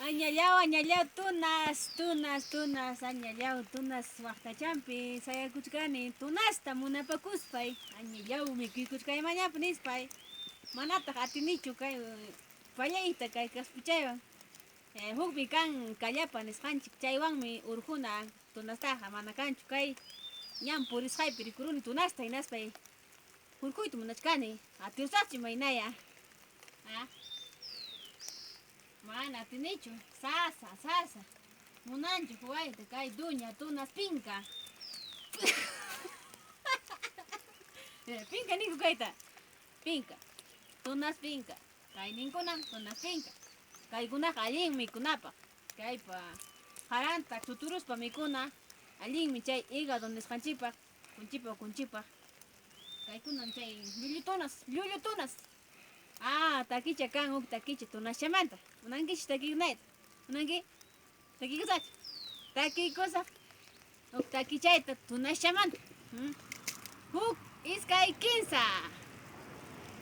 Añallaw, añallaw, tunas, tunas, tunas, añallaw, tunas waqtachampi sayakuchkani, tunasta munapakuspay, añallaw mikuykuchkaymañapi nispay, manataq atinichu kay pallayta kay kaspichaywan. Hukmi kan kallapa nisqanchik, chaywanmi urquna tunastaqa, mana kanchu kay ñan purisqaypi rikuruni tunasta hinaspay hurquyta munachkani, atiusaqchu imaynaya. Ah. Mana atinichu, sasa, sasa. Munanchu huwayta kay duña tunas pinka. Pinka ninku kayta. Pinka. Tunas pinka. Kay ninkunam tunas pinka. Kaykunaqa allinmi mikunapaq. Kaypa qaranta chuturuspa mikuna allinmi chay hígado nisqanchikpaq, kunchipaq kunchipaq. Kaykunam chay llullu tunas, llullu tunas. Ah, takicha kan huk takicha tunaschamanta. Munankichu takikunayta? Munanki? Takikusaqchu? Takikusaq huk takichayta tunaschamanta. Huk, iskay, kinsa.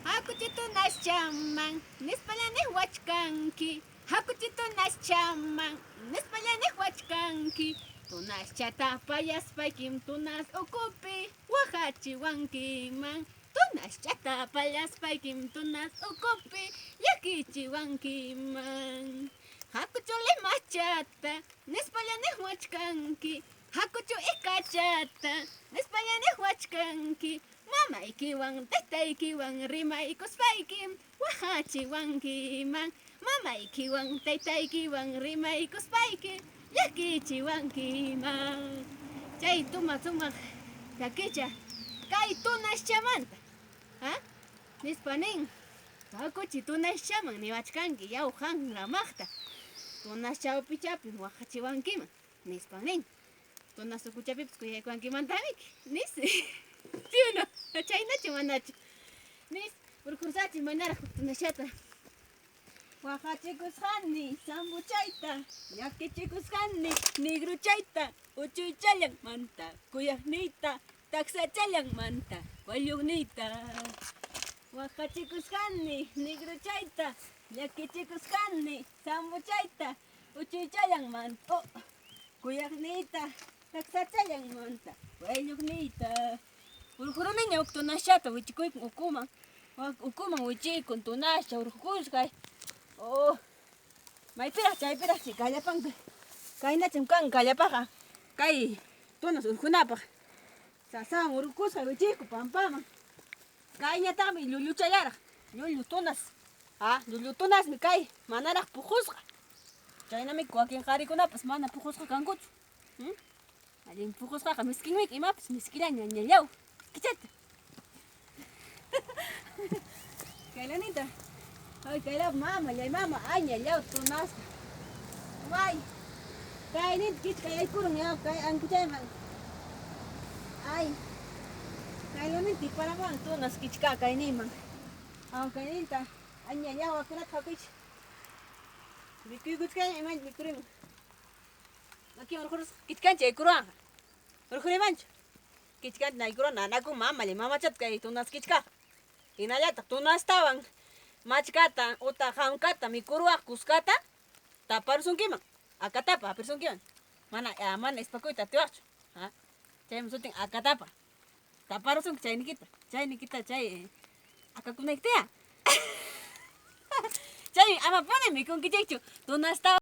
Hakuchi tunaschaman, nispalla niwachkanki. Hakuchi tunaschaman, nispalla niwachkanki. Tunaschata pallaspaykim tunas ukupi waqachiwankiman. Tunaschata pallaspaykim tunas ukupi llakichiwankiman. Hakuchu limachata, nispalla niwachkanki. Hakuchu ikachata, nispalla niwachkanki. Mamaykiwan taytaykiwan rimaykuspaykim waqachiwankiman. Mamaykiwan taytaykiwan rimaykuspayki llakichiwankiman. Chay tuma sumaq takicha kay tunaschamanta. Ha? Nispa nin. Hakuchi tunaschaman niwachkanki yaw qan ramaqta. Tunas chawpichapi waqachiwankiman. Nispa nin. Tunas ukuchapipas kuyaykuwankimantamiki. Nis. ¿Sí o no? Chaynachu manachu? Nis. Urqursachi manaraq tunaschata. Waqachikusqani sambuchayta, llakichikusqani nigruchayta, uchuychallanmanta, kuyaqniyta, taksachallanmanta, walluqniyta. Waqachikusqani nigruchayta, llakichikusqani sambuchayta, uchuychallanmanta, oh, kuyaqniyta, taksachallanmanta, walluqniyta. Urquruniña huk tunaschata wichikuykun ukuman, ukuman wichikun tunascha urqukusqay. Oh, maypiraq chaypiraq chay kallapanqa. Kaynacham kan kallapaqa kay tunas urqunapaq. Sasawan urqukusqay wichiku pampaman. Kayñataqmi llulluchallaraq, llullu tunas. Ah, llullu tunasmi kay manaraq puqusqa. Chaynami wakin qarikunapas mana puqusqa kankuchu. Allin puqusqaqa miskinmiki imapas miskillaña ñallaw. Kichata. Kaylanita. Ay, kayla mama, llay mama, ay ñallaw tunasqa. May. Kayninta kichka yaykurun yaw kay ankuchayman. Ay. Kaylaninta iparamuwan tunas kichka kayninman. Aw kayninta ay ñallaw akunata hakuychik. Mikuykuchkayña imanchik mikurimun. Wakin urqurusqa kichkanchik yaykuruwanqa. Urqurimanchu? Kichkanchik naykuruwan nanakun mamallay mamachata kay tunas kichkaqa. Hinallataq tunastawan machkata utaq hamkata mikuruwaq kuskata taparusunkiman. Akatapa apirsunkiman. Mana mana ispakuyta atiwaqchu. Ha? Chaymi sutin akatapa. Taparusunki chaynikita. Chaynikita chay akakunaykitiya. Chaymi amapuni mikunkichikchu tunastawan.